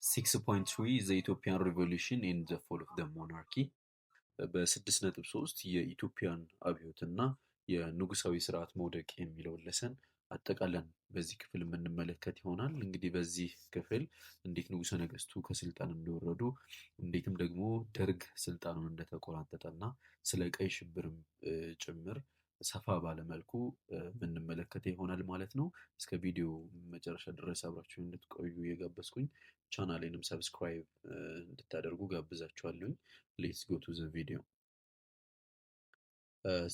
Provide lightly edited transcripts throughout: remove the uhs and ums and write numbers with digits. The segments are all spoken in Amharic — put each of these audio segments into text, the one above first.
6.3 The Ethiopian Revolution and the Fall of the Monarchy። በ6.3 የኢትዮጵያን አብዮትና የንጉሳዊ ስርዓት መውደቅ የሚለውን lesson አጠቃለን በዚህ ክፍል የምንመለከት ይሆናል። እንግዲህ በዚህ ክፍል እንዴት ንጉሠ ነገሥቱ ከስልጣን እንደወረዱ፣ እንዴትም ደግሞ ደርግ ስልጣኑን እንደተቆናጠጠ እና ስለ ቀይ ሽብርም ጭምር ሰፋ ባለ መልኩ የምንመለከት ይሆናል ማለት ነው። እስከ ቪዲዮ መጨረሻ ድረስ አብራችሁ እንድትቆዩ እየጋበዝኩኝ ቻናሌንም subscribe እንድታደርጉ ጋብዛችኋለሁኝ። Let's go to the video።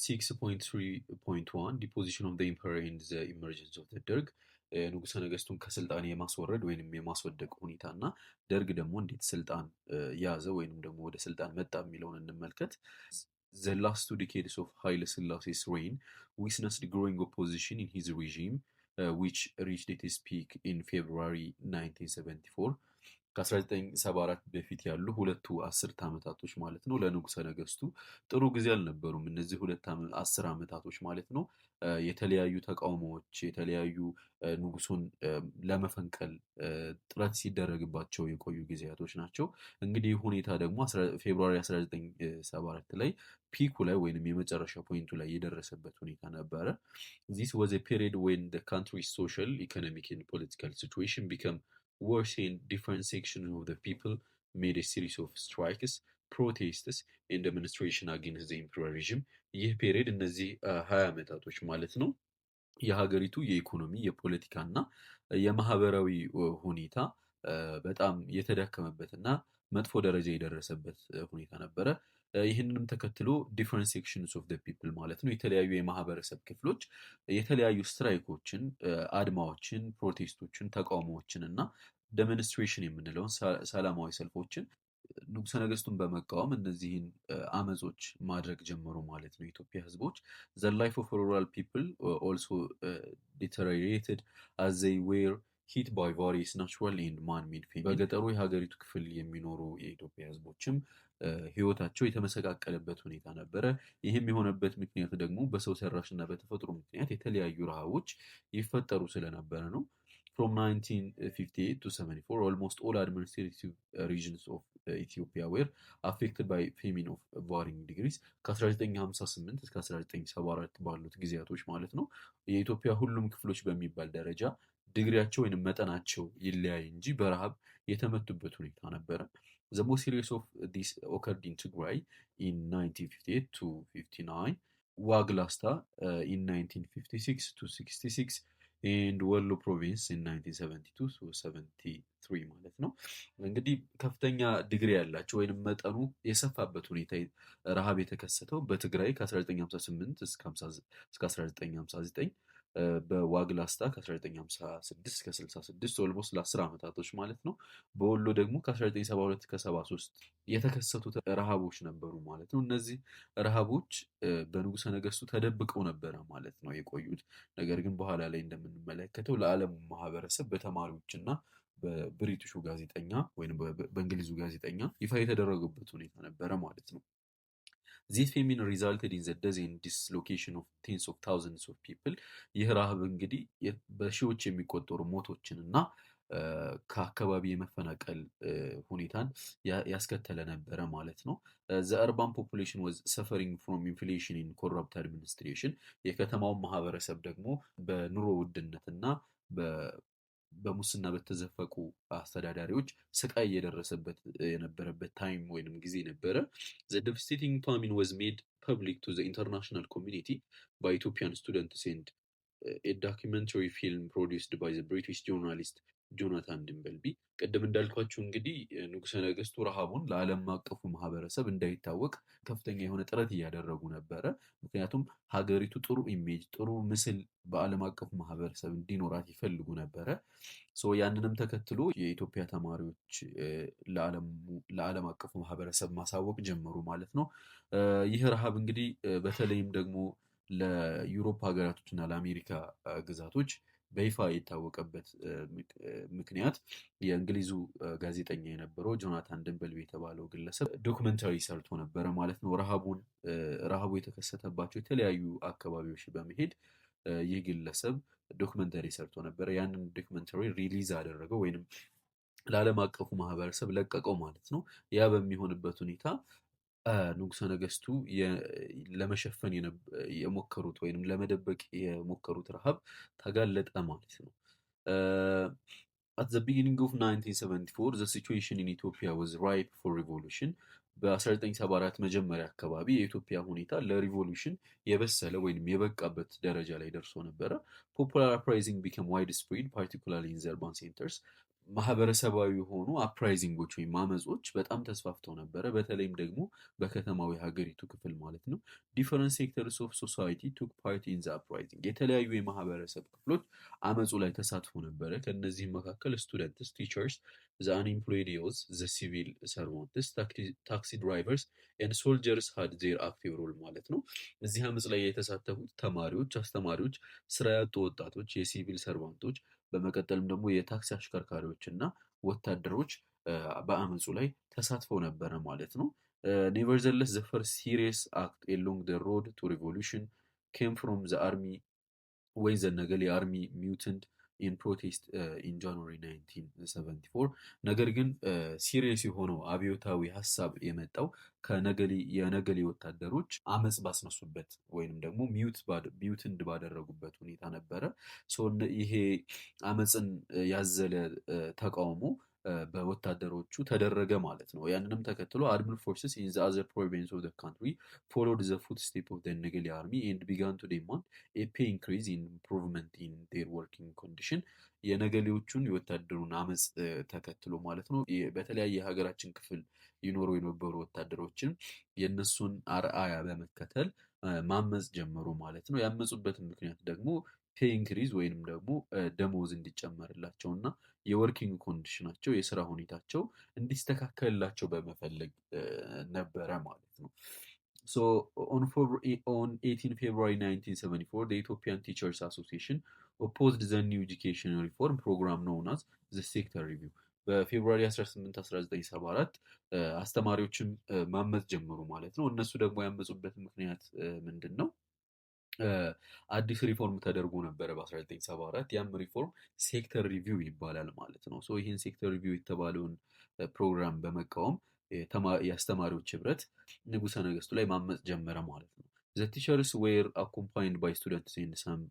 6.3.1 Deposition of the Emperor and the Emergence of the ደርግ። ንጉሠ ነገሥቱን ከስልጣን የማስወረድ ወይንም የማስወደቅ ሁኔታ እና ደርግ ደግሞ እንዴት ስልጣን ያዘ ወይንም ደግሞ ወደ ስልጣን መጣ የሚለውን እንመልከት። The last 2 decades of Haile Selassie's reign witnessed growing opposition in his regime, which reached its peak in February 1974። ከ1974 በፊት ያሉ ሁለቱ አስርት ዓመታቶች ማለት ነው ለንጉሠ ነገሥቱ ጥሩ ጊዜ አልነበሩም። እነዚህ ሁለት አስር ዓመታቶች ማለት ነው የተለያዩ ተቃውሞዎች፣ የተለያዩ ንጉሱን ለመፈንቀል ጥረት ሲደረግባቸው የቆዩ ጊዜያቶች ናቸው። እንግዲህ ይህ ሁኔታ ደግሞ February 1974 ላይ peak ኡ ላይ ወይንም የመጨረሻ point ኡ ላይ የደረሰበት ሁኔታ ነበረ። This was a period when the country's social, economic and political situation became worse and different sections of the people made a series of strikes, protests and demonstration against the imperial regime። ይህ period፣ እነዚህ 20 ዓመታቶች ማለት ነው፣ የሀገሪቱ የኢኮኖሚ፣ የፖለቲካ እና የማህበራዊ ሁኔታ በጣም የተዳከመበት እና መጥፎ ደረጃ የደረሰበት ሁኔታ ነበረ። ይህንንም ተከትሎ different sections of the people ማለት ነው የተለያዩ የማህበረሰብ ክፍሎች የተለያዩ strike ኦችን፣ አድማዎችን፣ protest ኦችን፣ ተቃውሞዎችን እና demonstration የምንለውን ሰላማዊ ሰልፎችን ንጉሠ ነገሥቱን በመቃወም እነዚህን አመጾች ማድረግ ጀመሩ ማለት ነው የኢትዮጵያ ህዝቦች። The life of rural people also deteriorated as they were hit by various natural and man made famine። በገጠሩ የሀገሪቱ ክፍል የሚኖሩ የኢትዮጵያ ህዝቦችም ህይወታቸው የተመሰቃቀለበት ሁኔታ ነበረ። ይህም የሆነበት ምክንያቱ ደግሞ በሰው ሰራሽ እና በተፈጥሮ ምክንያት የተለያዩ ረሃቦች ይፈጠሩ ስለነበረ ነው። From 1958 to 74, almost all administrative regions of Ethiopia were affected by famine of varying degrees። ከ1958 እስከ 1974 ባሉት ጊዜያቶች ማለት ነው የኢትዮጵያ ሁሉም ክፍሎች በሚባል ደረጃ ዲግሪያቸው ወይም መጠናቸው ይለያይ እንጂ በረሃብ የተመቱበት ሁኔታ ነበረ። The most serious of this occurred in Tigray in 1958 to 59, ዋግላስታ in 1956 to 66 and ወሎ province in 1972 to 73 ማለት ነው። እንግዲህ ከፍተኛ ዲግሪ ያላቸው ወይንም መጠኑ የሰፋበት ሁኔታ ረሃብ የተከሰተው በትግራይ ከ1958 እስከ 1959፣ በዋግላስታ ከ1956 እስከ 66፣ almost ለ10 ዓመታቶች ማለት ነው። በወሎ ደግሞ ከ1972 እስከ 73 የተከሰቱት ረሃቦች ነበሩ ማለት ነው። እነዚህ ረሃቦች በንጉሠ ነገሥቱ ተደብቀው ነበረ ማለት ነው የቆዩት። ነገር ግን በኋላ ላይ እንደምንመለከተው ለዓለሙ ማህበረሰብ በተማሪዎች እና በብሪቲሹ ጋዜጠኛ ወይም በእንግሊዙ ጋዜጠኛ ይፋ የተደረገበት ሁኔታ ነበረ ማለት ነው። This famine resulted in the death and dislocation of tens of thousands of people። ይህ ረሃብ እንግዲህ በሺዎች የሚቆጠሩ ሞቶችን እና ከአካባቢ የመፈናቀል ሁኔታን ያስከተለ ነበረ ማለት ነው። The urban population was suffering from inflation and corrupt administration። የከተማውን ማህበረሰብ ደግሞ በኑሮ ውድነት እና በሙስና በተዘፈቁ አስተዳዳሪዎች ስቃይ እየደረሰበት የነበረበት time ወይንም ጊዜ ነበረ። The devastating famine was made public to the international community by Ethiopian students and a documentary film produced by the British journalist ጆናታን ድምበልቢ። ቅድም እንዳልኳችሁ እንግዲህ ንጉሠ ነገሥቱ ረሃቡን ለዓለም አቀፉ ማህበረሰብ እንዳይታወቅ ከፍተኛ የሆነ ጥረት እያደረጉ ነበረ። ምክንያቱም ሀገሪቱ ጥሩ image፣ ጥሩ ምስል በዓለም አቀፉ ማህበረሰብ እንዲኖራት ይፈልጉ ነበረ። So ያንንም ተከትሎ የኢትዮጵያ ተማሪዎች ለዓለም አቀፉ ማህበረሰብ ማሳወቅ ጀመሩ ማለት ነው። ይህ ረሃብ እንግዲህ በተለይም ደግሞ ለ Europe ሀገራቶች እና ለአሜሪካ ግዛቶች በይፋ የታወቀበት ምክንያት የእንግሊዙ ጋዜጠኛ የነበረው ጆናታን ድንበልቢ የተባለው ግለሰብ documentary ሰርቶ ነበረ ማለት ነው። ረሃቡ የተከሰተባቸው የተለያዩ አካባቢዎች በመሄድ ይህ ግለሰብ documentary ሰርቶ ነበረ። ያንን documentary release አደረገው ወይንም ለዓለም አቀፉ ማህበረሰብ ለቀቀው ማለት ነው። ያ በሚሆንበት ሁኔታ ንጉሠ ነገስቱ ለመሸፈን የሞከሩት ወይንም ለመደበቅ የሞከሩት ረሃብ ተጋለጠ ማለት ነው። At the beginning of 1974, the situation in Ethiopia was ripe for revolution. በ1974 መጀመሪያ አካባቢ የኢትዮጵያ ሁኔታ ለ revolution የበሰለ ወይንም የበቃበት ደረጃ ላይ ደርሶ ነበረ። Popular uprising became widespread, particularly in the urban centers. ማህበረሰባዊ የሆኑ uprising ኦች ወይም አመጾች በጣም ተስፋፍተው ነበረ። በተለይም ደግሞ በከተማው የሀገሪቱ ክፍል ማለት ነው። Different sectors of society took part in the uprising. የተለያዩ የማህበረሰብ ክፍሎች አመፁ ላይ ተሳትፎ ነበረ። ከእነዚህም መካከል students፣ teachers፣ the unemployed youth፣ the civil servants፣ taxi drivers and soldiers had their active role ማለት ነው። እዚህ አመፅ ላይ የተሳተፉት ተማሪዎች፣ አስተማሪዎች፣ ስራ ያጡ ወጣቶች፣ የ civil servant ኦች፣ በመቀጠልም ደግሞ የታክሲ አሽከርካሪዎች እና ወታደሮች በአመፁ ላይ ተሳትፈው ነበረ ማለት ነው። Nevertheless, the first serious act along the road to revolution came from the army when the ነገሌ army mutinied in protest in January 1974. ነገር ግን serious የሆነው አብዮታዊ ሀሳብ የመጣው ከነገሌ የነገሌ ወታደሮች አመፅ ባስነሱበት ወይንም ደግሞ mutiny ባደረጉበት ሁኔታ ነበረ። ይሄ አመፅን ያዘለ ተቃውሞ በወታደሮቹ ተደረገ ማለት ነው። ያንንም ተከትሎ armed forces in the other province of the country followed the footstep of the ነገሌ army and began to demand a pay increase, improvement in their working condition. የነገሌዎቹን የወታደሩን አመፅ ተከትሎ ማለት ነው በተለያየ የሀገራችን ክፍል ይኖሩ የነበሩ ወታደሮችን የእነሱን አርአያ በመከተል ማመፅ ጀመሩ ማለት ነው። ያመፁበትን ምክንያት ደግሞ pay increase ወይንም ደግሞ ደሞዝ እንዲጨመርላቸው እና የ working condition ኣቸው፣ የስራ ሁኔታቸው እንዲስተካከልላቸው በመፈለግ ነበረ ማለት ነው። So on 18 February 1974, the Ethiopian Teachers Association opposed the new education reform program known as the sector review. በ February 18 1974 አስተማሪዎችም ማመፅ ጀመሩ ማለት ነው። እነሱ ደግሞ ያመፁበት ምክንያት ምንድን ነው? አዲስ ሪፎርም ተደርጎ ነበረ በ1974። ያም reform sector review ይባላል ማለት ነው። So ይህን sector review የተባለውን ፕሮግራም በመቃወም የአስተማሪዎች ህብረት ንጉሠ ነገስቱ ላይ ማመፅ ጀመረ ማለት ነው። The teachers were accompanied by students and some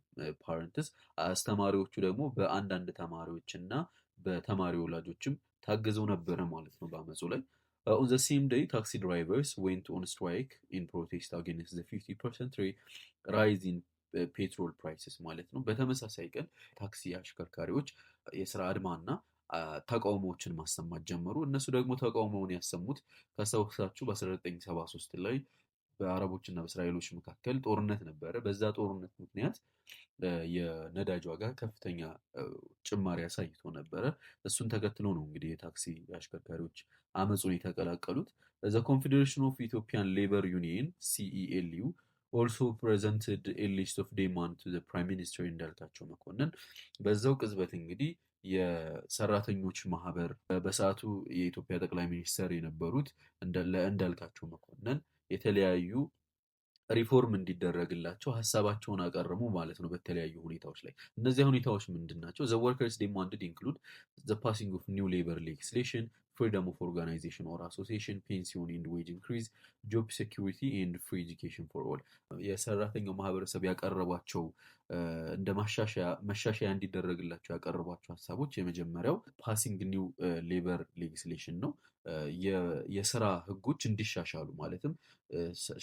parents. አስተማሪዎቹ ደግሞ በአንዳንድ ተማሪዎች እና በተማሪ ወላጆችም ታግዘው ነበረ ማለት ነው በአመፁ ላይ። On the same day, taxi drivers went on strike in protest against the 50% rise in petrol prices ማለት ነው። በተመሳሳይ ቀን ታክሲ አሽከርካሪዎች የስራ አድማ እና ተቃውሞዎችን ማሰማት ጀመሩ። እነሱ ደግሞ ተቃውሞውን ያሰሙት ካስታወሳችሁ በ1973 ላይ በአረቦች እና በእስራኤሎች መካከል ጦርነት ነበረ። በዛ ጦርነት ምክንያት የነዳጅ ዋጋ ከፍተኛ ጭማሪ አሳይቶ ነበረ። እሱን ተከትሎ ነው እንግዲህ የታክሲ አሽከርካሪዎች አመፁን የተቀላቀሉት። The Confederation of Ethiopian Labor Union, CELU, also presented a list of demand to the Prime Minister እንዳልካቸው መኮንን። በዛው ቅጽበት እንግዲህ የሰራተኞች ማህበር በሰዓቱ የኢትዮጵያ ጠቅላይ ሚኒስትር የነበሩት ለእንዳልካቸው መኮንን የተለያዩ ሪፎርም እንዲደረግላቸው ሀሳባቸውን አቀረቡ ማለት ነው። በተለያዩ ሁኔታዎች ላይ እነዚያ ሁኔታዎች ምንድን ናቸው? The workers demanded include the passing of new labor legislation, freedom of organization or association, pension and wage increase, job security and free education for all. የሰራተኛው ማህበረሰብ ያቀረቧቸው እንደ ማሻሻያ እንዲደረግላቸው ያቀረቧቸው ሀሳቦች የመጀመሪያው passing new labor legislation ነው። የስራ ህጎች እንዲሻሻሉ፣ ማለትም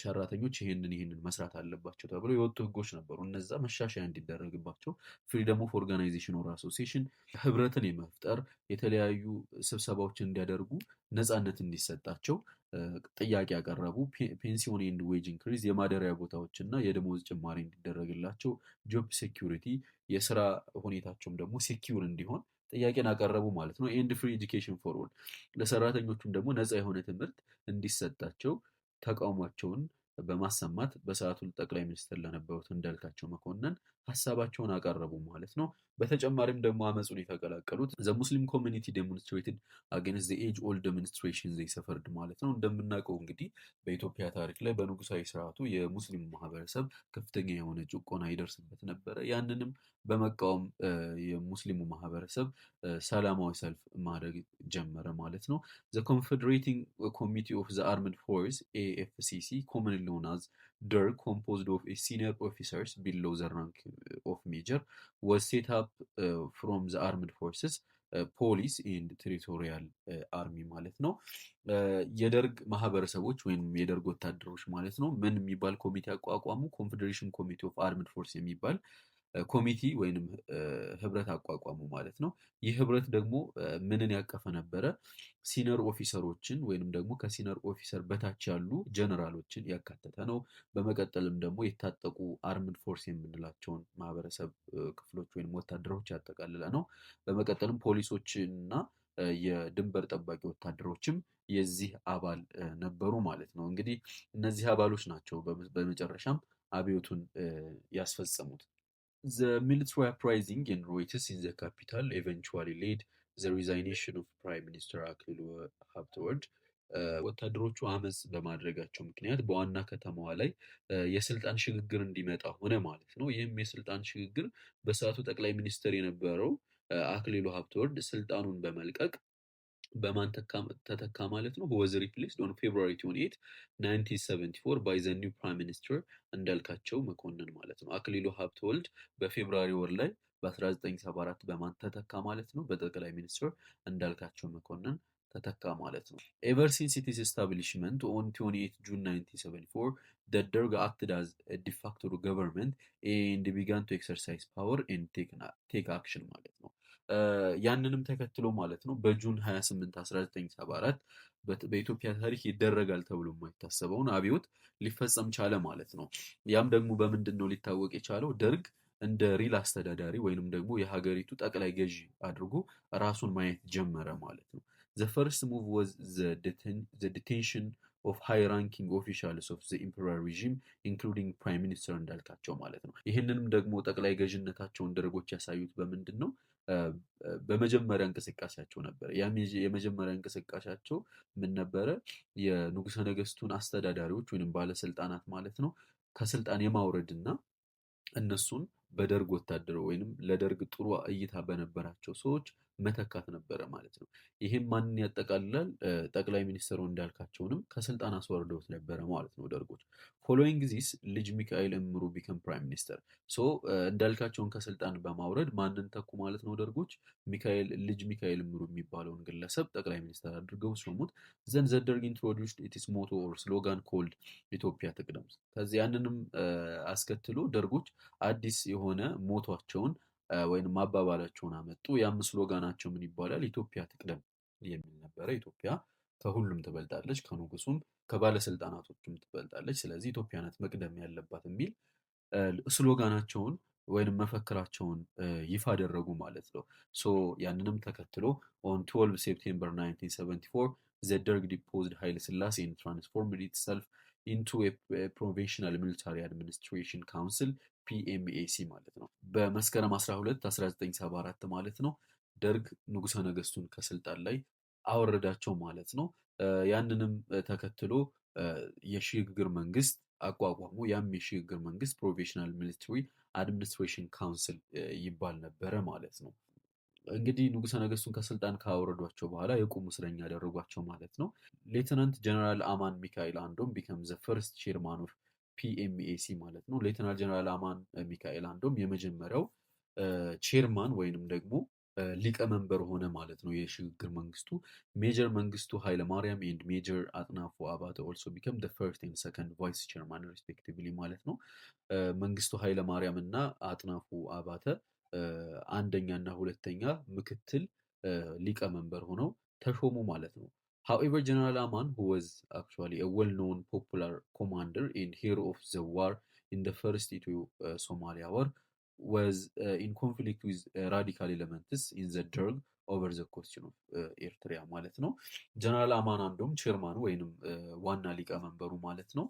ሰራተኞች ይህንን ይህንን መስራት አለባቸው ተብሎ የወጡ ህጎች ነበሩ። እነዛ መሻሻያ እንዲደረግባቸው፣ freedom of organization or association፣ ህብረትን የመፍጠር፣ የተለያዩ ስብሰባዎችን እንዲያደርጉ ነፃነት እንዲሰጣቸው ጥያቄ ያቀረቡ፣ pension and wage increase፣ የማደሪያ ቦታዎች እና የደሞዝ ጭማሪ እንዲደረግላቸው፣ job security፣ የስራ ሁኔታቸውም ደግሞ secure እንዲሆን ጥያቄን አቀረቡ ማለት ነው። And free education for all፣ ለሰራተኞቹም ደግሞ ነፃ የሆነ ትምህርት እንዲሰጣቸው ተቃውሟቸውን በማሰማት በሰዓቱ ጠቅላይ ሚኒስትር ለነበሩት እንዳልካቸው መኮንን ሀሳባቸውን አቀረቡ ማለት ነው። በተጨማሪም ደግሞ አመፁን የተቀላቀሉት the Muslim community demonstrated against the age old demonstration they suffered ማለት ነው። እንደምናውቀው እንግዲህ በኢትዮጵያ ታሪክ ላይ በንጉሳዊ ስርዓቱ የሙስሊም ማህበረሰብ ከፍተኛ የሆነ ጭቆና ይደርስበት ነበረ። ያንንም በመቃወም የሙስሊሙ ማህበረሰብ ሰላማዊ ሰልፍ ማድረግ ጀመረ ማለት ነው። The Confederating Committee of the Armed Force, AFCC, commonly known as ደርግ, composed of senior officers below the rank of major, was set up from the armed forces, police and territorial army ማለት ነው። የደርግ ማህበረሰቦች ወይም የደርግ ወታደሮች ማለት ነው ምን የሚባል ኮሚቴ አቋቋሙ? Confederation Committee of Armed Force የሚባል ኮሚቴ ወይንም ህብረት አቋቋሙ ማለት ነው። ይህ ህብረት ደግሞ ምንን ያቀፈ ነበረ? Senior officer ኦችን ወይንም ደግሞ ከ senior officer በታች ያሉ ጀነራሎችን ያካተተ ነው። በመቀጠልም ደግሞ የታጠቁ armed force የምንላቸውን ማህበረሰብ ክፍሎች ወይንም ወታደሮች ያጠቃልለ ነው። በመቀጠልም ፖሊሶችን እና የድንበር ጠባቂ ወታደሮችም የዚህ አባል ነበሩ ማለት ነው። እንግዲህ እነዚህ አባሎች ናቸው በመጨረሻም አብዮቱን ያስፈጸሙት። The military uprising and riots in the capital eventually led the resignation of Prime Minister አክሊሉ ሀብተወልድ። ወታደሮቹ አመፅ በማድረጋቸው ምክንያት በዋና ከተማዋ ላይ የስልጣን ሽግግር እንዲመጣ ሆነ ማለት ነው። ይህም የስልጣን ሽግግር በሰዓቱ ጠቅላይ ሚኒስትር የነበረው አክሊሉ ሀብተወልድ ስልጣኑን በመልቀቅ በማን ተተካ ማለት ነው? Was replaced on February 28, 1974 by the new prime minister እንዳልካቸው መኮንን ማለት ነው። አክሊሉ ሀብተወልድ በ February ወር ላይ በ1974 በማን ተተካ ማለት ነው? በጠቅላይ ሚኒስትር እንዳልካቸው መኮንን ተተካ ማለት ነው። Ever since its establishment on 28 June 1974, the Derg acted as a de facto government and began to exercise power and take action ማለት ነው። ያንንም ተከትሎ ማለት ነው በ June 28 1974 በኢትዮጵያ ታሪክ ይደረጋል ተብሎ የማይታሰበውን አብዮት ሊፈጸም ቻለ ማለት ነው። ያም ደግሞ በምንድን ነው ሊታወቅ የቻለው? ደርግ እንደ real አስተዳዳሪ ወይንም ደግሞ የሀገሪቱ ጠቅላይ ገዢ አድርጎ ራሱን ማየት ጀመረ ማለት ነው። The first move was the detention of high ranking officials of the imperial regime, including Prime Minister እንዳልካቸው ማለት ነው። ይህንንም ደግሞ ጠቅላይ ገዥነታቸውን ደርጎች ያሳዩት በምንድን ነው? በመጀመሪያ እንቅስቃሴያቸው ነበረ። ያም የመጀመሪያ እንቅስቃሴያቸው ምን ነበረ? የንጉሰ ነገስቱን አስተዳዳሪዎች ወይም ባለስልጣናት ማለት ነው ከስልጣን የማውረድ እና እነሱን በደርግ ወታደር ወይንም ለደርግ ጥሩ እይታ በነበራቸው ሰዎች መተካት ነበረ ማለት ነው። ይህም ማንን ያጠቃልላል? ጠቅላይ ሚኒስትሩ እንዳልካቸውንም ከስልጣን አስወርደውት ነበረ ማለት ነው ደርጎች። Following this, ልጅ ሚካኤል እምሩ became prime minister። So እንዳልካቸውን ከስልጣን በማውረድ ማንን ተኩ ማለት ነው ደርጎች? ሚካኤል ልጅ ሚካኤል እምሩ የሚባለውን ግለሰብ ጠቅላይ ሚኒስትር አድርገው ሾሙት። Then the ደርግ introduced its motto or slogan called ኢትዮጵያ ትቅደም። ከዚህ ያንንም አስከትሎ ደርጎች አዲስ የሆነ motto ኣቸውን ወይንም አባባላቸውን አመጡ። ያም slogan ኣቸው ምን ይባላል? ኢትዮጵያ ትቅደም የሚል ነበረ። ኢትዮጵያ ከሁሉም ትበልጣለች፣ ከንጉሱም ከባለስልጣናቶችም ትበልጣለች። ስለዚህ ኢትዮጵያ ናት መቅደም ያለባት የሚል slogan ኣቸውን ወይንም መፈክራቸውን ይፋ አደረጉ ማለት ነው። So ያንንም ተከትሎ on 12 September 1974, the ደርግ deposed ኃይለ ሥላሴ and transformed itself into Provisional Military Administration Council, PMAC ማለት ነው። በመስከረም 12 1974 ማለት ነው ደርግ ንጉሠ ነገስቱን ከስልጣን ላይ አወረዳቸው ማለት ነው። ያንንም ተከትሎ የሽግግር መንግስት አቋቋሙ። ያም የሽግግር መንግስት Provisional Military Administration Council ይባል ነበረ ማለት ነው። እንግዲህ ንጉሠ ነገስቱን ከስልጣን ካወረዷቸው በኋላ የቁም እስረኛ ያደረጓቸው ማለት ነው። Lieutenant General አማን ሚካኤል አንዶም became the first chairman of PMAC ማለት ነው። ሌተናንት ጀነራል አማን ሚካኤል አንዶም የመጀመሪያው chairman ወይንም ደግሞ ሊቀመንበር ሆነ ማለት ነው የሽግግር መንግስቱ። Major መንግስቱ ኃይለማርያም and Major አጥናፉ አባተ also became the first and second vice chairman respectively ማለት ነው። መንግስቱ ኃይለማርያም እና አጥናፉ አባተ አንደኛ እና ሁለተኛ ምክትል ሊቀመንበር ሆነው ተሾሙ ማለት ነው። However, General Aman, who was actually a well-known popular commander and hero of the war in the first Ethio-Somalia War, was in conflict with radical elements in the Derg. Over the question of Eritrea ማለት ነው። ጀነራል አማን አንዶም chairman ኑ ወይንም ዋና ሊቀመንበሩ ማለት ነው፣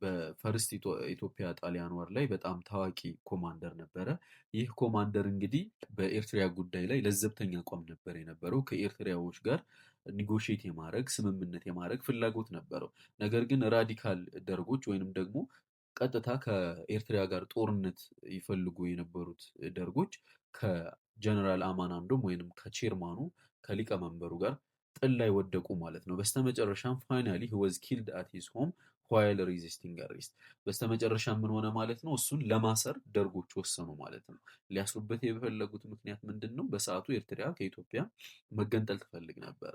በ First ኢትዮጵያ ጣሊያን War ላይ በጣም ታዋቂ commander ነበረ። ይህ commander እንግዲህ በኤርትሪያ ጉዳይ ላይ ለዘብተኛ አቋም ነበር የነበረው። ከኤርትሪያዎች ጋር negotiate የማድረግ፣ ስምምነት የማድረግ ፍላጎት ነበረው። ነገር ግን radical ደርጎች ወይንም ደግሞ ቀጥታ ከኤርትሪያ ጋር ጦርነት ይፈልጉ የነበሩት ደርጎች ከጀነራል አማን አንዶም ወይንም ከ chairman ኑ፣ ከሊቀመንበሩ ጋር ጥል ላይ ወደቁ ማለት ነው። በስተመጨረሻም finally he was killed at his home while resisting arrest። በስተመጨረሻ ምን ሆነ ማለት ነው? እሱን ለማሰር ደርጎች ወሰኑ ማለት ነው። ሊያስሩበት የፈለጉት ምክንያት ምንድን ነው? በሰዓቱ ኤርትራ ከኢትዮጵያ መገንጠል ትፈልግ ነበረ።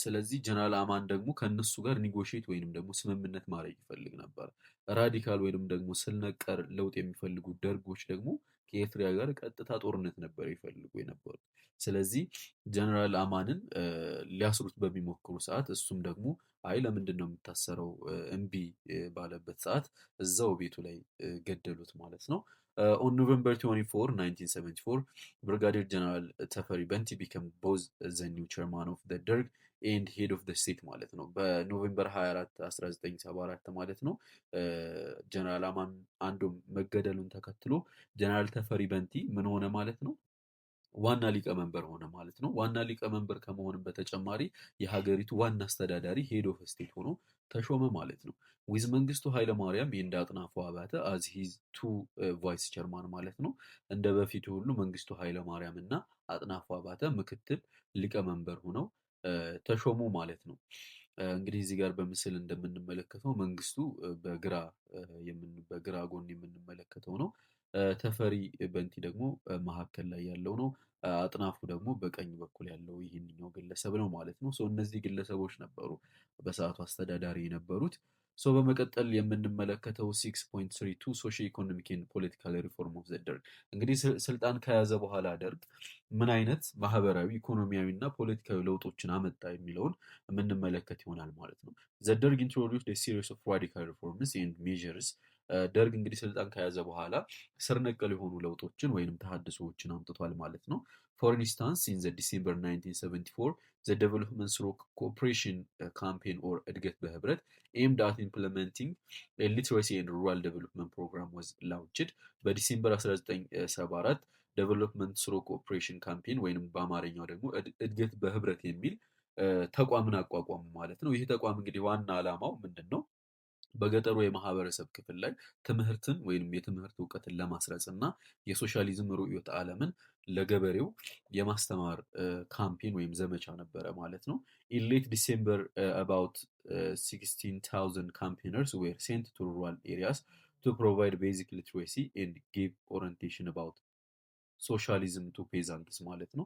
ስለዚህ ጀነራል አማን ደግሞ ከእነሱ ጋር negotiate ወይንም ደግሞ ስምምነት ማድረግ ይፈልግ ነበር። Radical ወይንም ደግሞ ስር ነቀል ለውጥ የሚፈልጉ ደርጎች ደግሞ ከኤርትራ ጋር ቀጥታ ጦርነት ነበር ይፈልጉ የነበሩት። ስለዚህ ጀነራል አማንን ሊያስሩት በሚሞክሩ ሰዓት እሱም ደግሞ አይ ለምንድን ነው የምታሰረው እምቢ ባለበት ሰዓት እዛው ቤቱ ላይ ገደሉት ማለት ነው። On November 24, 1974, Brigadier General ተፈሪ በንቲ became both the new chairman of the ደርግ and head of the state ማለት ነው። በ November 24 1974 ማለት ነው፣ ጀነራል አማን አንዶም መገደሉን ተከትሎ ጀነራል ተፈሪ በንቲ ምን ሆነ ማለት ነው? ዋና ሊቀመንበር ሆነ ማለት ነው። ዋና ሊቀመንበር ከመሆንም በተጨማሪ የሀገሪቱ ዋና አስተዳዳሪ፣ head of state ሆኖ ተሾመ ማለት ነው። With መንግስቱ ኃይለማርያም and አጥናፉ አባተ as his two vice chairman ማለት ነው። እንደ በፊቱ ሁሉ መንግስቱ ኃይለማርያም እና አጥናፉ አባተ ምክትል ሊቀመንበር ሆነው ተሾሙ ማለት ነው። እንግዲህ እዚህ ጋር በምስል እንደምንመለከተው መንግስቱ በግራ ጎን የምንመለከተው ነው። ተፈሪ በንቲ ደግሞ መካከል ላይ ያለው ነው። አጥናፉ ደግሞ በቀኝ በኩል ያለው ይህንኛው ግለሰብ ነው ማለት ነው። So እነዚህ ግለሰቦች ነበሩ በሰዓቱ አስተዳዳሪ የነበሩት። So በመቀጠል የምንመለከተው 6.32 socio economic and political reform of the ደርግ። እንግዲህ ስልጣን ከያዘ በኋላ ደርግ ምን አይነት ማህበራዊ፣ ኢኮኖሚያዊ እና ፖለቲካዊ ለውጦችን አመጣ የሚለውን የምንመለከት ይሆናል ማለት ነው። The ደርግ introduced series of radical reforms and measures። ደርግ እንግዲህ ስልጣን ከያዘ በኋላ ስር ነቀል የሆኑ ለውጦችን ወይንም ተሃድሶዎችን አምጥቷል ማለት ነው። For instance, in the December 1974, the Development Through Cooperation campaign or እድገት በህብረት aimed at implementing literacy and rural development program was launched። በ December 1974 Development Through Cooperation campaign ወይንም በአማርኛው ደግሞ እድገት በህብረት የሚል ተቋምን አቋቋሙ ማለት ነው። ይህ ተቋም እንግዲህ ዋና ዓላማው ምንድን ነው? በገጠሩ የማህበረሰብ ክፍል ላይ ትምህርትን ወይም የትምህርት እውቀትን ለማስረጽ እና የሶሻሊዝም ርዕዮተ ዓለምን ለገበሬው የማስተማር campaign ወይም ዘመቻ ነበረ ማለት ነው። In late December, about 16,000 campaigners were sent to rural areas to provide basic literacy and give orientation about socialism to peasants ማለት ነው።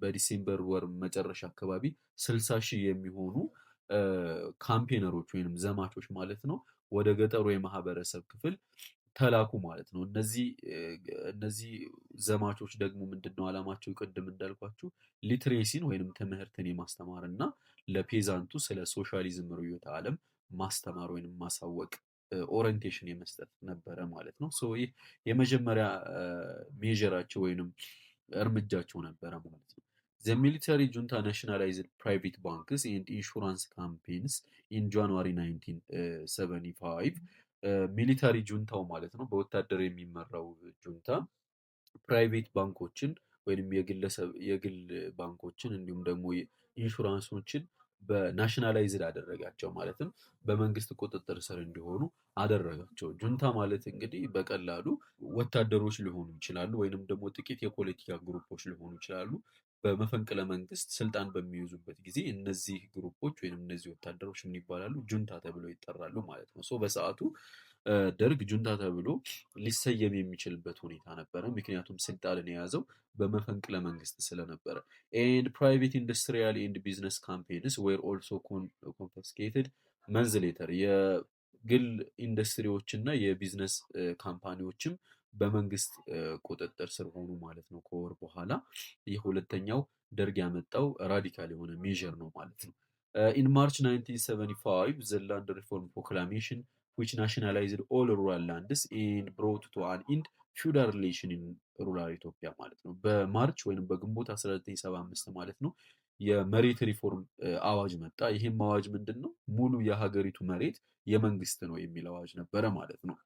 በ December ወር መጨረሻ አካባቢ 60,000 የሚሆኑ campaigner ኦች ወይንም ዘማቾች ማለት ነው ወደ ገጠሩ የማህበረሰብ ክፍል ተላኩ ማለት ነው። እነዚህ ዘማቾች ደግሞ ምንድነው ዓላማቸው? ቅድም እንዳልኳችሁ literacy ን ወይንም ትምህርትን የማስተማር እና ለ peasant ኡ ስለ ሶሻሊዝም ርዕዮተ ዓለም ማስተማር ወይንም ማሳወቅ፣ orientation የመስጠት ነበረ ማለት ነው። So ይህ የመጀመሪያ measure ኣቸው ወይንም እርምጃቸው ነበረ ማለት ነው። The military junta nationalized private banks and insurance companies in January 1975። Military ጁንታው ማለት ነው፣ በወታደር የሚመራው ጁንታ private ባንኮችን ወይም የግለሰብ የግል ባንኮችን እንዲሁም ደግሞ ኢንሹራንሶችን በ nationalized አደረጋቸው፣ ማለትም በመንግስት ቁጥጥር ስር እንዲሆኑ አደረጋቸው። ጁንታ ማለት እንግዲህ በቀላሉ ወታደሮች ሊሆኑ ይችላሉ ወይንም ደግሞ ጥቂት የፖለቲካ group ኦች ሊሆኑ ይችላሉ። በመፈንቅለ መንግስት ስልጣን በሚይዙበት ጊዜ እነዚህ group ኦች ወይንም እነዚህ ወታደሮች ምን ይባላሉ? ጁንታ ተብለው ይጠራሉ ማለት ነው። So በሰዓቱ ደርግ ጁንታ ተብሎ ሊሰየም የሚችልበት ሁኔታ ነበረ። ምክንያቱም ስልጣንን የያዘው በመፈንቅለ መንግስት ስለነበረ። And private industrial and business companies were also confiscated months later። የግል ኢንዱስትሪዎች እና የ business company ዎችም በመንግስት ቁጥጥር ስር ሆኑ ማለት ነው ከወር በኋላ። የሁለተኛው ደርግ ያመጣው radical የሆነ measure ነው ማለት ነው። In March 1975, the Land Reform Proclamation, which nationalized all rural lands and brought to an end feudal relation in rural Ethiopia ማለት ነው። በ March ወይም በግንቦት 1975 ማለት ነው የመሬት ሪፎርም አዋጅ መጣ። ይህም አዋጅ ምንድን ነው? ሙሉ የሀገሪቱ መሬት የመንግስት ነው የሚል አዋጅ ነበረ ማለት ነው።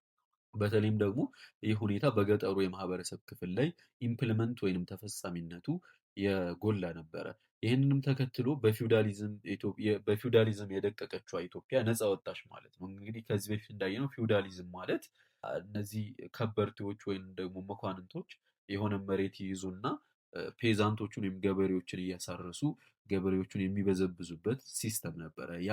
በተለይም ደግሞ ይህ ሁኔታ በገጠሩ የማህበረሰብ ክፍል ላይ implement ወይንም ተፈጻሚነቱ የጎላ ነበረ። ይህንንም ተከትሎ በፊውዳሊዝም የደቀቀችዋ ኢትዮጵያ ነፃ ወጣች ማለት ነው። እንግዲህ ከዚህ በፊት እንዳየነው ፊውዳሊዝም ማለት እነዚህ ከበርቴዎች ወይም ደግሞ መኳንንቶች የሆነ መሬት ይይዙና peasant ኦቹን ወይም ገበሬዎችን እያሳረሱ ገበሬዎቹን የሚበዘብዙበት system ነበረ። ያ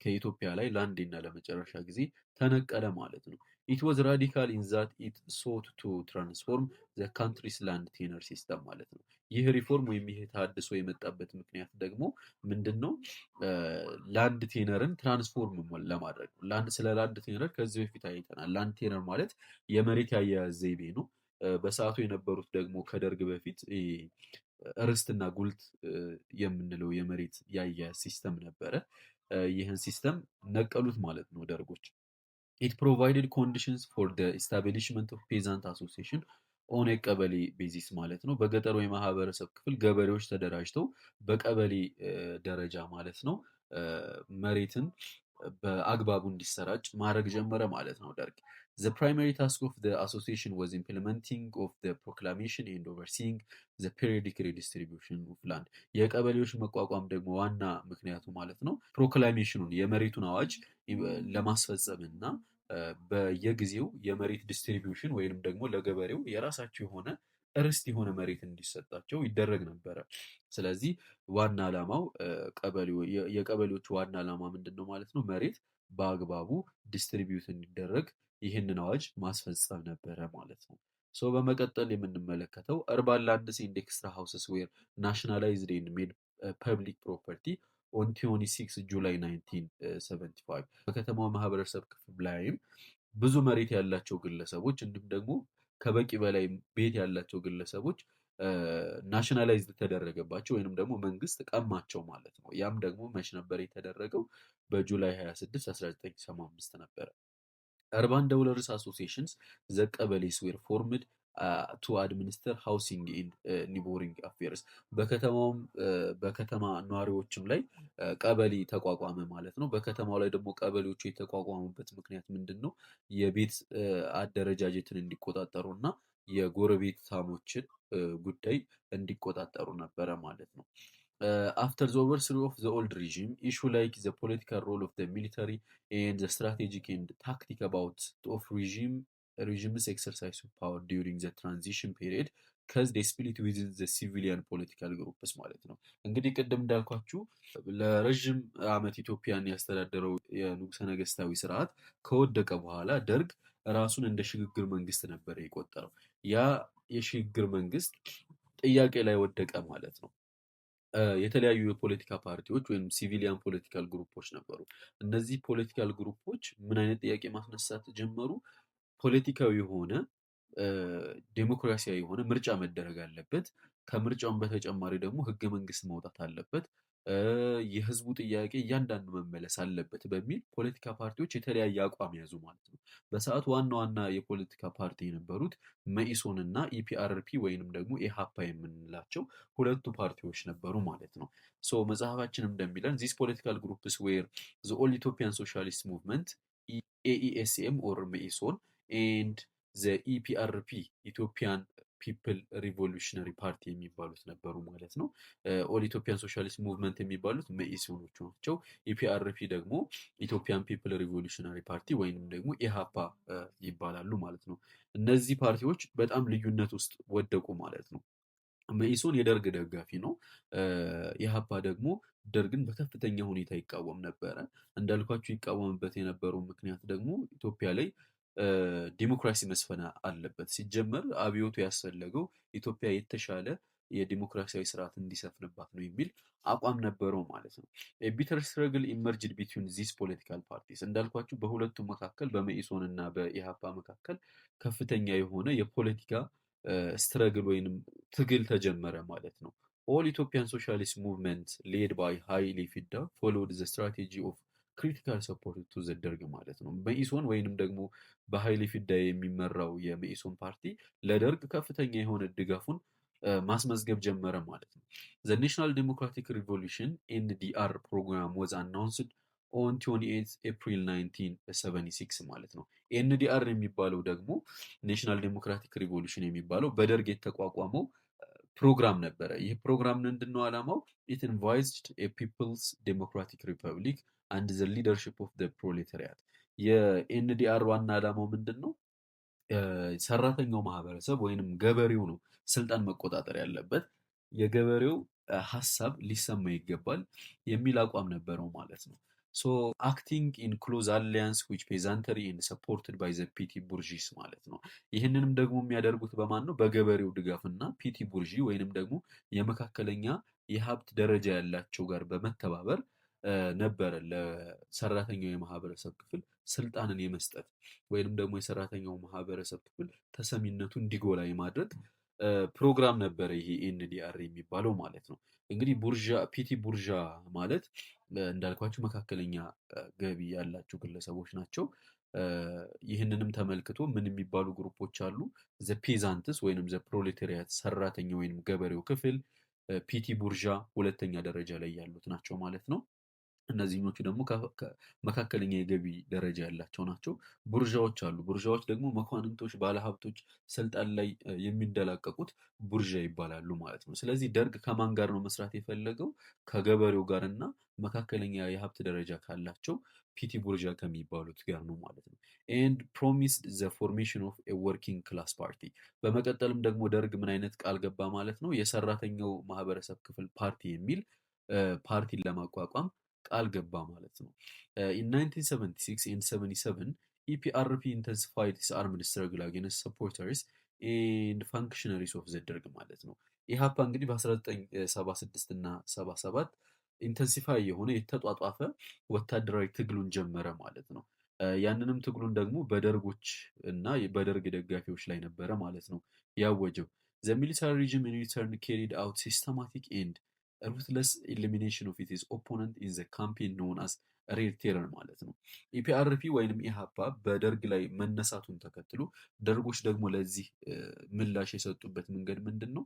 ከኢትዮጵያ ላይ ለአንዴና ለመጨረሻ ጊዜ ተነቀለ ማለት ነው። It was radical in that it sought to transform the country's land tenure system ማለት ነው። ይህ ሪፎርም ወይም ይህ ተሃድሶ የመጣበት ምክንያት ደግሞ ምንድን ነው? Land tenure ን transform ለማድረግ ነው። Land ስለ land tenure ከዚህ በፊት አይተናል። Land tenure ማለት የመሬት አያያዝ ዘይቤ ነው። በሰዓቱ የነበሩት ደግሞ ከደርግ በፊት ርስትና ጉልት የምንለው የመሬት የአያያዝ system ነበረ። ይህን system ነቀሉት ማለት ነው ደርጎች። It provided conditions for the establishment of peasant association on ቀበሌ basis ማለት ነው። በገጠሩ የማህበረሰብ ክፍል ገበሬዎች ተደራጅተው በቀበሌ ደረጃ ማለት ነው መሬትን በአግባቡ እንዲሰራጭ ማድረግ ጀመረ ማለት ነው ደርግ። The primary task of the association was implementing of the proclamation and overseeing the periodic redistribution of land። የቀበሌዎች መቋቋም ደግሞ ዋና ምክንያቱ ማለት ነው proclamation ኑን የመሬቱን አዋጅ ለማስፈጸም እና በየጊዜው የመሬት distribution ወይንም ደግሞ ለገበሬው የራሳቸው የሆነ ርስት የሆነ መሬት እንዲሰጣቸው ይደረግ ነበረ። ስለዚህ ዋና ዓላማው የቀበሌዎቹ ዋና ዓላማ ምንድን ነው ማለት ነው? መሬት በአግባቡ distribute እንዲደረግ ይህንን አዋጅ ማስፈጸም ነበረ ማለት ነው። So በመቀጠል የምንመለከተው urban lands and extra houses were nationalized and made public property on 26 July 1975። በከተማው ማህበረሰብ ክፍል ላይም ብዙ መሬት ያላቸው ግለሰቦች እንዲሁም ደግሞ ከበቂ በላይ ቤት ያላቸው ግለሰቦች nationalized ተደረገባቸው ወይንም ደግሞ መንግስት ቀማቸው ማለት ነው። ያም ደግሞ መች ነበር የተደረገው? በ July 26 1975 ነበረ። Urban dwellers associations, the ቀበሌስ, were formed to administer housing and neighboring affairs። በከተማውም በከተማ ነዋሪዎችም ላይ ቀበሌ ተቋቋመ ማለት ነው። በከተማው ላይ ደግሞ ቀበሌዎቹ የተቋቋሙበት ምክንያት ምንድን ነው? የቤት አደረጃጀትን እንዲቆጣጠሩ እና የጎረቤታሞችን ጉዳይ እንዲቆጣጠሩ ነበረ ማለት ነው። After the overthrow of the old regime, issue like the political role of the military and the strategic and tactic about of regime's exercise of power during the transition period caused a split within the civilian political groups ማለት ነው። እንግዲህ ቅድም እንዳልኳችሁ ለረዥም ዓመት ኢትዮጵያን ያስተዳደረው የንጉሠ ነገስታዊ ስርዓት ከወደቀ በኋላ ደርግ ራሱን እንደ ሽግግር መንግስት ነበር የቆጠረው። ያ የሽግግር መንግስት ጥያቄ ላይ ወደቀ ማለት ነው። የተለያዩ የፖለቲካ ፓርቲዎች ወይም civilian political group ኦች ነበሩ። እነዚህ political group ኦች ምን አይነት ጥያቄ ማስነሳት ጀመሩ? ፖለቲካዊ የሆነ ዴሞክራሲያዊ የሆነ ምርጫ መደረግ አለበት። ከምርጫውም በተጨማሪ ደግሞ ህገ መንግስት መውጣት አለበት። የህዝቡ ጥያቄ እያንዳንዱ መመለስ አለበት በሚል ፖለቲካ ፓርቲዎች የተለያየ አቋም ያዙ ማለት ነው። በሰዓቱ ዋና ዋና የፖለቲካ ፓርቲ የነበሩት መኢሶን እና EPRP ወይንም ደግሞ ኢሃፓ የምንላቸው ሁለቱ ፓርቲዎች ነበሩ ማለት ነው። So መጽሐፋችን እንደሚለን these political groups were the All Ethiopian Socialist Movement, AESM or መኢሶን, and the EPRP, Ethiopian People Revolutionary Party የሚባሉት ነበሩ ማለት ነው። All Ethiopian Socialist Movement የሚባሉት መኢሶኖቹ ናቸው። EPRP ደግሞ Ethiopian People Revolutionary Party ወይንም ደግሞ ኢሃፓ ይባላሉ ማለት ነው። እነዚህ ፓርቲዎች በጣም ልዩነት ውስጥ ወደቁ ማለት ነው። መኢሶን የደርግ ደጋፊ ነው። ኢሃፓ ደግሞ ደርግን በከፍተኛ ሁኔታ ይቃወም ነበረ። እንዳልኳችሁ ይቃወምበት የነበረው ምክንያት ደግሞ ኢትዮጵያ ላይ ዲሞክራሲ መስፈን አለበት። ሲጀመር አብዮቱ ያስፈለገው ኢትዮጵያ የተሻለ የዲሞክራሲያዊ ስርዓት እንዲሰፍንባት ነው የሚል አቋም ነበረው ማለት ነው። Bitter struggle emerged between these political parties። እንዳልኳችሁ በሁለቱ መካከል በመኢሶን እና በኢሃፓ መካከል ከፍተኛ የሆነ የፖለቲካ struggle ወይንም ትግል ተጀመረ ማለት ነው። All Ethiopian Socialist Movement led by ሃይሌ ፊዳ followed the strategy of Critical support to the ደርግ ማለት ነው። መኢሶን ወይንም ደግሞ በኃይሌ ፊዳ የሚመራው የመኢሶን ፓርቲ ለደርግ ከፍተኛ የሆነ ድጋፉን ማስመዝገብ ጀመረ ማለት ነው። The National Democratic Revolution, NDR, program was announced on 28 ኤፕሪል 1976 ማለት ነው። NDR የሚባለው ደግሞ፣ National Democratic Revolution የሚባለው በደርግ የተቋቋመው ፕሮግራም ነበረ። ይህ ፕሮግራም ምንድን ነው ዓላማው? It envisaged a people's democratic republic under the leadership of the proletariat። የ NDR ዋና ዓላማው ምንድን ነው? ሰራተኛው ማህበረሰብ ወይንም ገበሬው ነው ስልጣን መቆጣጠር ያለበት፣ የገበሬው ሀሳብ ሊሰማ ይገባል የሚል አቋም ነበረው ማለት ነው። So acting in close alliance with peasantry and supported by the petty bourgeois ማለት ነው። ይህንንም ደግሞ የሚያደርጉት በማን ነው? በገበሬው ድጋፍ እና petty bourgeois ወይንም ደግሞ የመካከለኛ የሀብት ደረጃ ያላቸው ጋር በመተባበር ነበረ ለሰራተኛው የማህበረሰብ ክፍል ስልጣንን የመስጠት ወይንም ደግሞ የሰራተኛው ማህበረሰብ ክፍል ተሰሚነቱ እንዲጎላ የማድረግ ፕሮግራም ነበረ ይሄ NDR የሚባለው ማለት ነው። እንግዲህ bourgeois፣ petty bourgeois ማለት እንዳልኳችሁ መካከለኛ ገቢ ያላቸው ግለሰቦች ናቸው። ይህንንም ተመልክቶ ምን የሚባሉ group ኦች አሉ? The peasants ወይንም the proletariat፣ ሰራተኛ ወይንም ገበሬው ክፍል፣ petty bourgeois ሁለተኛ ደረጃ ላይ ያሉት ናቸው ማለት ነው። እነዚህኞቹ ደግሞ መካከለኛ የገቢ ደረጃ ያላቸው ናቸው። bourgeois ዎች አሉ። Bourgeois ዎች ደግሞ መኳንንቶች፣ ባለሀብቶች፣ ስልጣን ላይ የሚንደላቀቁት bourgeois ይባላሉ ማለት ነው። ስለዚህ ደርግ ከማን ጋር ነው መስራት የፈለገው? ከገበሬው ጋር እና መካከለኛ የሀብት ደረጃ ካላቸው petty bourgeois ከሚባሉት ጋር ነው ማለት ነው። And promised the formation of working class party። በመቀጠልም ደግሞ ደርግ ምን አይነት ቃል ገባ ማለት ነው? የሰራተኛው ማህበረሰብ ክፍል ፓርቲ የሚል ፓርቲን ለማቋቋም ቃል ገባ ማለት ነው። In 1976 and 77, EPRP intensified its armed struggle against supporters and functionaries of the ደርግ ማለት ነው። ኢህአፓ እንግዲህ በ1976 እና 77 intensify የሆነ፣ የተጧጧፈ ወታደራዊ ትግሉን ጀመረ ማለት ነው። ያንንም ትግሉን ደግሞ በደርጎች እና በደርግ ደጋፊዎች ላይ ነበረ ማለት ነው ያወጀው። The military regime in return carried out systematic and ruthless elimination of its opponent in the campaign known as Red Terror ማለት ነው። EPRP ወይንም ኢህአፓ በደርግ ላይ መነሳቱን ተከትሎ ደርጎች ደግሞ ለዚህ ምላሽ የሰጡበት መንገድ ምንድን ነው?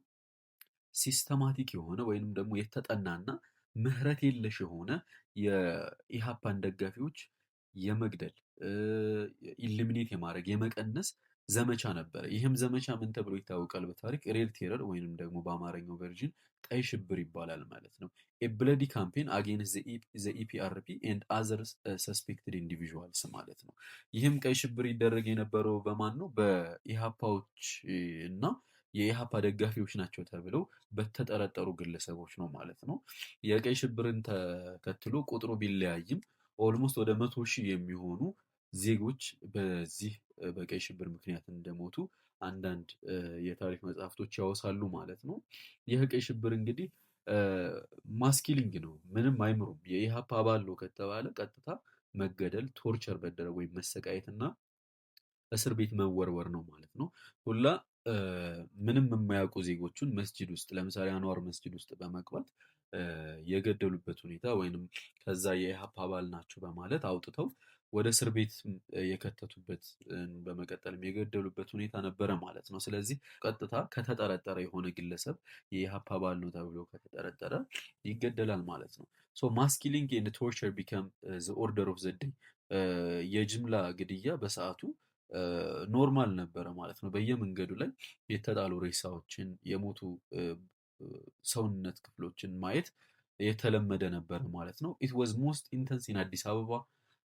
Systematic የሆነ ወይንም ደግሞ የተጠናና ምህረት የለሽ የሆነ የኢህአፓን ደጋፊዎች የመግደል፣ eliminate የማድረግ፣ የመቀነስ ዘመቻ ነበረ። ይህም ዘመቻ ምን ተብሎ ይታወቃል በታሪክ? Red Terror ወይንም ደግሞ በአማርኛው version ቀይ ሽብር ይባላል ማለት ነው። A bloody campaign against the EPRP and other suspected individuals ማለት ነው። ይህም ቀይ ሽብር ይደረግ የነበረው በማን ነው? በኢህአፓዎች እና የኢህአፓ ደጋፊዎች ናቸው ተብለው በተጠረጠሩ ግለሰቦች ነው ማለት ነው። የቀይ ሽብርን ተከትሎ ቁጥሩ ቢለያይም almost ወደ 100,000 የሚሆኑ ዜጎች በዚህ በቀይ ሽብር ምክንያት እንደሞቱ አንዳንድ የታሪክ መጽሐፍቶች ያወሳሉ ማለት ነው። ይህ ቀይ ሽብር እንግዲህ mass killing ነው። ምንም አይምሩም። የኢህአፓ አባል ነው ከተባለ ቀጥታ መገደል፣ torture መደረግ ወይም መሰቃየት እና እስር ቤት መወርወር ነው ማለት ነው። ሁላ ምንም የማያውቁ ዜጎቹን መስጂድ ውስጥ፣ ለምሳሌ አንዋር መስጂድ ውስጥ በመግባት የገደሉበት ሁኔታ ወይንም ከዛ የኢህአፓ አባል ናቸው በማለት አውጥተው ወደ እስር ቤት የከተቱበት፣ በመቀጠልም የገደሉበት ሁኔታ ነበረ ማለት ነው። ስለዚህ ቀጥታ ከተጠረጠረ፣ የሆነ ግለሰብ የኢህአፓ አባል ነው ተብሎ ከተጠረጠረ ይገደላል ማለት ነው። So mass killing and torture became the order of the day። የጅምላ ግድያ በሰዓቱ normal ነበረ ማለት ነው። በየመንገዱ ላይ የተጣሉ ሬሳዎችን፣ የሞቱ ሰውነት ክፍሎችን ማየት የተለመደ ነበር ማለት ነው። It was most intense in አዲስ አበባ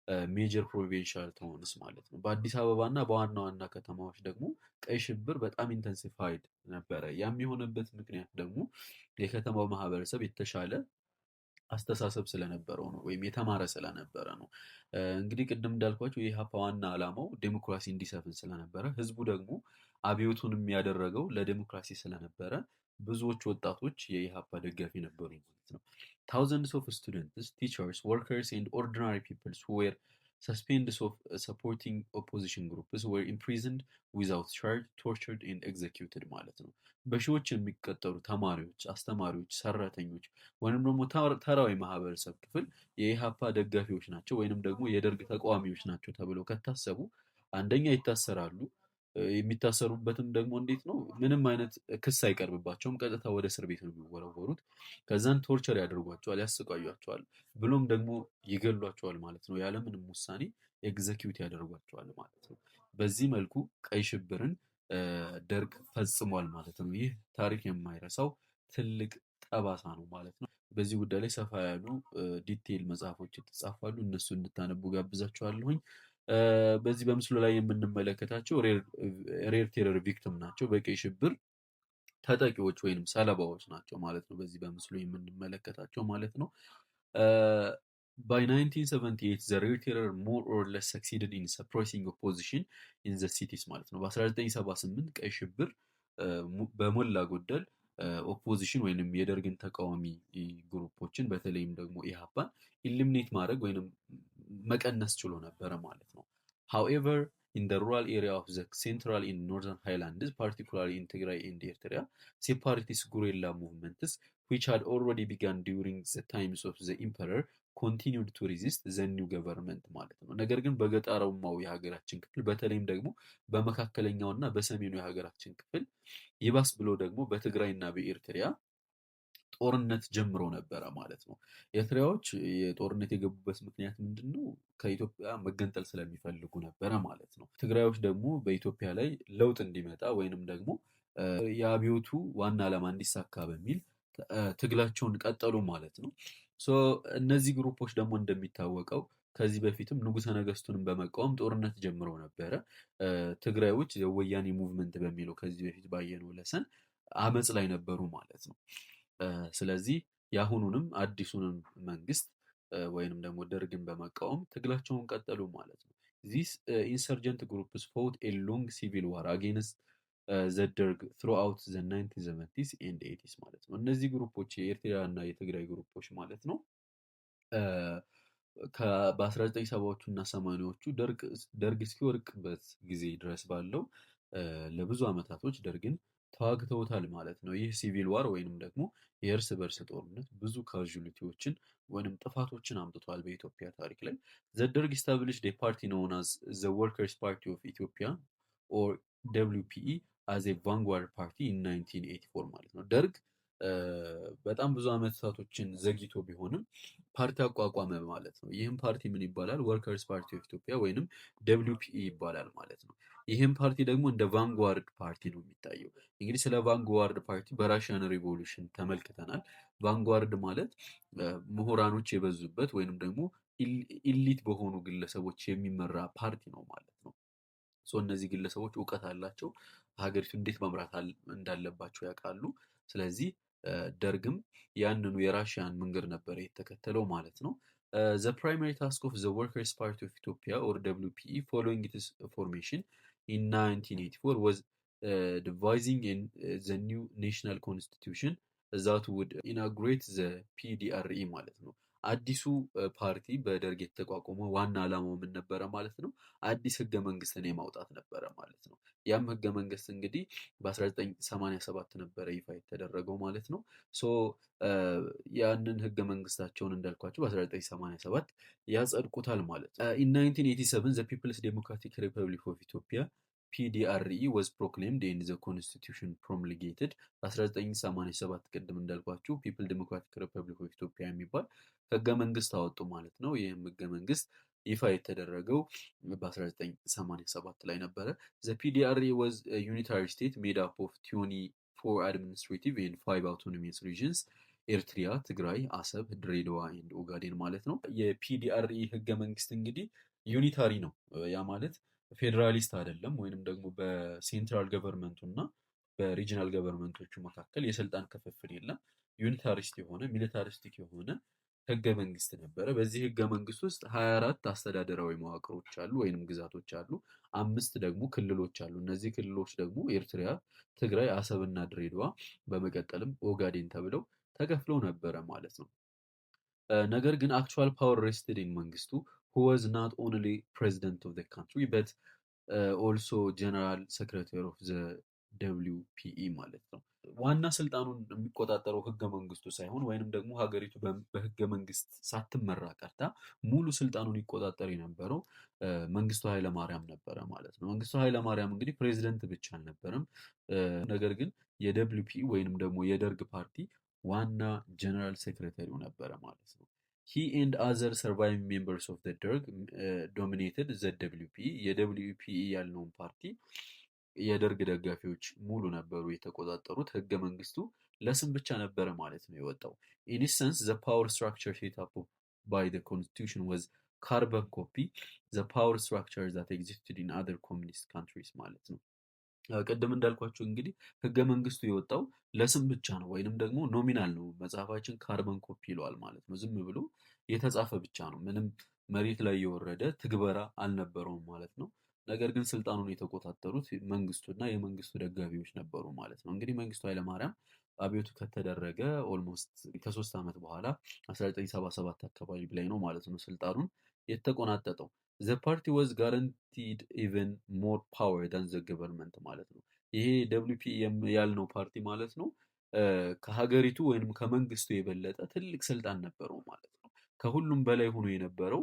major provincial towns ማለት ነው። በአዲስ አበባ እና በዋና ዋና ከተማዎች ደግሞ ቀይ ሽብር በጣም intensified ነበረ። ያም የሆነበት ምክንያት ደግሞ የከተማው ማህበረሰብ የተሻለ አስተሳሰብ ስለነበረው ነው፣ ወይም የተማረ ስለነበረ ነው። እንግዲህ ቅድም እንዳልኳችሁ የኢህአፓ ዋና ዓላማው ዴሞክራሲ እንዲሰፍን ስለነበረ፣ ህዝቡ ደግሞ አብዮቱን የሚያደረገው ለዴሞክራሲ ስለነበረ ብዙዎች ወጣቶች የኢህአፓ ደጋፊ ነበሩ ማለት ነው። Thousands of students, teachers, workers and ordinary peoples who were Suspected of supporting opposition groups were imprisoned without charge, tortured and executed ማለት ነው። በሺዎች የሚቆጠሩ ተማሪዎች፣ አስተማሪዎች፣ ሰራተኞች ወይንም ደግሞ ተራው የማህበረሰብ ክፍል የኢሃፓ ደጋፊዎች ናቸው ወይንም ደግሞ የደርግ ተቃዋሚዎች ናቸው ተብለው ከታሰቡ አንደኛ ይታሰራሉ። የሚታሰሩበትም ደግሞ እንዴት ነው? ምንም አይነት ክስ አይቀርብባቸውም። ቀጥታ ወደ እስር ቤት ነው የሚወረወሩት። ከዛን torture ያደርጓቸዋል፣ ያሰቃዩቸዋል፣ ብሎም ደግሞ ይገሏቸዋል ማለት ነው። ያለምንም ውሳኔ execute ያደርጓቸዋል ማለት ነው። በዚህ መልኩ ቀይ ሽብርን ደርግ ፈጽሟል ማለት ነው። ይህ ታሪክ የማይረሳው ትልቅ ጠባሳ ነው ማለት ነው። በዚህ ጉዳይ ላይ ሰፋ ያሉ detail መጽሐፎች የተጻፉ አሉ። እነሱን እንድታነቡ ጋብዛችኋለሁኝ። በዚህ በምስሉ ላይ የምንመለከታቸው Red Terror victim ናቸው። በቀይ ሽብር ተጠቂዎች ወይንም ሰለባዎች ናቸው ማለት ነው። በዚህ በምስሉ የምንመለከታቸው ማለት ነው። By 1978, the Red Terror more or less succeeded in suppressing opposition in the cities ማለት ነው። በ1978 ቀይ ሽብር በሞላ ጎደል opposition ወይንም የደርግን ተቃዋሚ group ኦችን በተለይም ደግሞ ኢህአፓን eliminate ማድረግ ወይንም መቀነስ ችሎ ነበረ ማለት ነው። However, in the rural area of the central and northern highlands, particularly in Tigray and Eritrea, separatist guerrilla movements, which had already begun during the times of the emperor, continued to resist the new government ማለት ነው። ነገር ግን በገጠራማው የሀገራችን ክፍል በተለይም ደግሞ በመካከለኛውና በሰሜኑ የሀገራችን ክፍል ይባስ ብሎ ደግሞ በትግራይና በኤርትሪያ ጦርነት ጀምሮ ነበረ ማለት ነው። ኤርትራዎች የጦርነት የገቡበት ምክንያት ምንድን ነው? ከኢትዮጵያ መገንጠል ስለሚፈልጉ ነበረ ማለት ነው። ትግራዮች ደግሞ በኢትዮጵያ ላይ ለውጥ እንዲመጣ ወይንም ደግሞ የአብዮቱ ዋና ዓላማ እንዲሳካ በሚል ትግላቸውን ቀጠሉ ማለት ነው። So እነዚህ group ኦች ደግሞ እንደሚታወቀው ከዚህ በፊትም ንጉሠ ነገስቱንም በመቃወም ጦርነት ጀምረው ነበረ። ትግራዮች የወያኔ movement በሚለው ከዚህ በፊት ባየነው lesson አመፅ ላይ ነበሩ ማለት ነው። ስለዚህ የአሁኑንም አዲሱንም መንግስት ወይንም ደግሞ ደርግን በመቃወም ትግላቸውን ቀጠሉ ማለት ነው። These insurgent groups fought a long civil war against the Derg throughout the 1970s and 80s ማለት ነው። እነዚህ group ኦች የኤርትራ እና የትግራይ group ኦች ማለት ነው በ1970ዎቹ እና 80ዎቹ ደርግ እስኪወድቅበት ጊዜ ድረስ ባለው ለብዙ ዓመታቶች ደርግን ተዋግተውታል ማለት ነው። ይህ civil war ወይንም ደግሞ የእርስ በርስ ጦርነት ብዙ casualty ዎችን ወይንም ጥፋቶችን አምጥቷል በኢትዮጵያ ታሪክ ላይ። The Derg established party known as the Workers' Party of Ethiopia, or WPE, as a vanguard party in 1984 ማለት ነው። ደርግ በጣም ብዙ ዓመታቶችን ዘግይቶ ቢሆንም ፓርቲ አቋቋመ ማለት ነው። ይህም ፓርቲ ምን ይባላል? Workers' Party of Ethiopia ወይንም WPE ይባላል ማለት ነው። ይህም ፓርቲ ደግሞ እንደ vanguard party ነው የሚታየው። እንግዲህ ስለ vanguard party በ Russian Revolution ተመልክተናል። Vanguard ማለት ምሁራኖች የበዙበት ወይንም ደግሞ elite በሆኑ ግለሰቦች የሚመራ ፓርቲ ነው ማለት ነው። So እነዚህ ግለሰቦች እውቀት አላቸው፣ ሀገሪቱ እንዴት መምራት እንዳለባቸው ያውቃሉ። ስለዚህ ደርግም ያንኑ የራሽያን መንገድ ነበረ የተከተለው ማለት ነው። The primary task of the Workers' Party of Ethiopia, or WPE, following its formation in 1984 was devising the new national constitution that would inaugurate the PDRE ማለት ነው። አዲሱ ፓርቲ በደርግ የተቋቋመው ዋና ዓላማው ምን ነበረ ማለት ነው? አዲስ ህገ መንግስትን የማውጣት ነበረ ማለት ነው። ያም ህገ መንግስት እንግዲህ በ1987 ነበረ ይፋ የተደረገው ማለት ነው። So ያንን ህገ መንግስታቸውን እንዳልኳችሁ በ1987 ያጸድቁታል ማለት ነው። In 1987, the People's Democratic Republic of Ethiopia, PDRE, was proclaimed and the constitution promulgated። በ1987 ቅድም እንዳልኳችሁ People Democratic Republic of Ethiopia የሚባል ህገ መንግስት አወጡ ማለት ነው። ይህም ህገ መንግስት ይፋ የተደረገው በ1987 ላይ ነበረ። The PDRE was unitary state made up of 24 administrative and 5 autonomous regions: ኤርትሪያ፣ ትግራይ፣ አሰብ፣ ድሬዳዋ and ኦጋዴን ማለት ነው። የ PDRE ህገ መንግስት እንግዲህ unitary ነው። ያ ማለት ፌዴራሊስት አይደለም፣ ወይንም ደግሞ በ central government ኡ እና በ regional government ኦቹ መካከል የስልጣን ክፍፍል የለም። Unitarist የሆነ militaristic የሆነ ህገ መንግስት ነበረ። በዚህ ህገ መንግስት ውስጥ 24 አስተዳደራዊ መዋቅሮች አሉ ወይንም ግዛቶች አሉ። አምስት ደግሞ ክልሎች አሉ። እነዚህ ክልሎች ደግሞ ኤርትራ፣ ትግራይ፣ አሰብና ድሬዳዋ በመቀጠልም ኦጋዴን ተብለው ተከፍለው ነበረ ማለት ነው። ነገር ግን actual power rested in መንግስቱ, who who was not only president of the country but also general secretary of the WPE ማለት ነው። ዋና ስልጣኑን የሚቆጣጠረው ህገ መንግስቱ ሳይሆን ወይንም ደግሞ ሀገሪቱ በህገ መንግስት ሳትመራ ቀርታ ሙሉ ስልጣኑን ይቆጣጠር የነበረው መንግስቱ ኃይለማርያም ነበረ ማለት ነው። መንግስቱ ኃይለማርያም እንግዲህ ፕሬዚደንት ብቻ አልነበረም፣ ነገር ግን የ WP ወይንም ደግሞ የደርግ ፓርቲ ዋና general secretary ው ነበረ ማለት ነው። He and other surviving members of ደርግ dominated the WP። የ WP ያልነውን ፓርቲ የደርግ ደጋፊዎች ሙሉ ነበሩ የተቆጣጠሩት። ህገ መንግስቱ ለስም ብቻ ነበረ ማለት ነው የወጣው። In essence, the power structure set up by the constitution was carbon copy the power structure that existed in other communist countries ማለት ነው። ቅድም እንዳልኳችሁ እንግዲህ ህገ መንግስቱ የወጣው ለስም ብቻ ነው ወይንም ደግሞ nominal ነው። መጽሐፋችን carbon copy ይለዋል ማለት ነው። ዝም ብሎ የተጻፈ ብቻ ነው። ምንም መሬት ላይ የወረደ ትግበራ አልነበረውም ማለት ነው። ነገር ግን ስልጣኑን የተቆጣጠሩት መንግስቱና የመንግስቱ ደጋፊዎች ነበሩ ማለት ነው። እንግዲህ መንግስቱ ኃይለማርያም አብዮቱ ከተደረገ almost ከ3 ዓመት በኋላ 1977 አካባቢ ላይ ነው ማለት ነው ስልጣኑን የተቆናጠጠው። The party was guaranteed even more power than the government ማለት ነው። ይሄ WP ያልነው ፓርቲ ማለት ነው ከሀገሪቱ ወይንም ከመንግስቱ የበለጠ ትልቅ ስልጣን ነበረው ማለት ነው። ከሁሉም በላይ ሆኖ የነበረው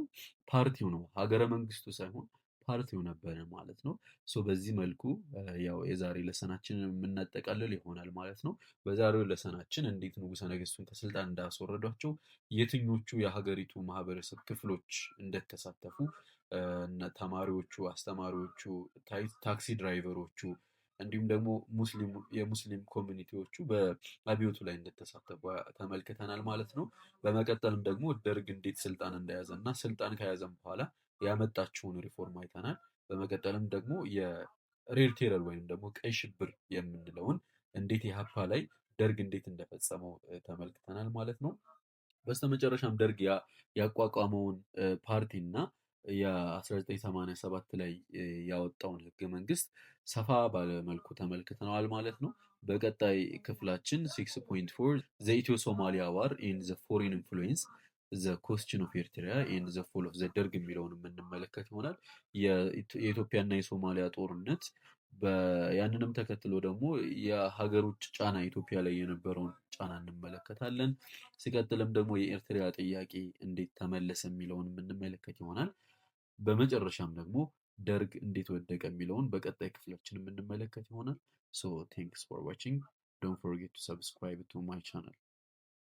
ፓርቲው ነው፣ ሀገረ መንግስቱ ሳይሆን ፓርቲው ነበረ ማለት ነው። So በዚህ መልኩ ያው የዛሬ lesson ኣችንን የምናጠቃልል ይሆናል ማለት ነው። በዛሬው lesson ኣችን እንዴት ንጉሠ ነገሥቱን ከስልጣን እንዳስወረዷቸው፣ የትኞቹ የሀገሪቱ ማህበረሰብ ክፍሎች እንደተሳተፉ፣ ተማሪዎቹ፣ አስተማሪዎቹ፣ taxi driver ኦቹ እንዲሁም ደግሞ የሙስሊም community ዎቹ በአብዮቱ ላይ እንደተሳተፉ ተመልክተናል ማለት ነው። በመቀጠልም ደግሞ ደርግ እንዴት ስልጣን እንደያዘ እና ስልጣን ከያዘም በኋላ ያመጣቸውን ሪፎርም አይተናል። በመቀጠልም ደግሞ የ Red Terror ወይም ደግሞ ቀይ ሽብር የምንለውን እንዴት ኢህአፓ ላይ ደርግ እንዴት እንደፈጸመው ተመልክተናል ማለት ነው። በስተመጨረሻም ደርግ ያቋቋመውን ፓርቲ እና የ1987 ላይ ያወጣውን ህገ መንግስት ሰፋ ባለ መልኩ ተመልክተነዋል ማለት ነው። በቀጣይ ክፍላችን 6.4 the Ethio Somalia War and the foreign influence, the question of Eritrea and the fall of the ደርግ የሚለውን የምንመለከት ይሆናል። የኢትዮጵያና የሶማሊያ ጦርነት፣ ያንንም ተከትሎ ደግሞ የሀገር ውጭ ጫና ኢትዮጵያ ላይ የነበረውን ጫና እንመለከታለን። ሲቀጥልም ደግሞ የኤርትራ ጥያቄ እንዴት ተመለሰ የሚለውን የምንመለከት ይሆናል። በመጨረሻም ደግሞ ደርግ እንዴት ወደቀ የሚለውን በቀጣይ ክፍላችን የምንመለከት ይሆናል። So thanks for watching. Don't forget to subscribe to my channel.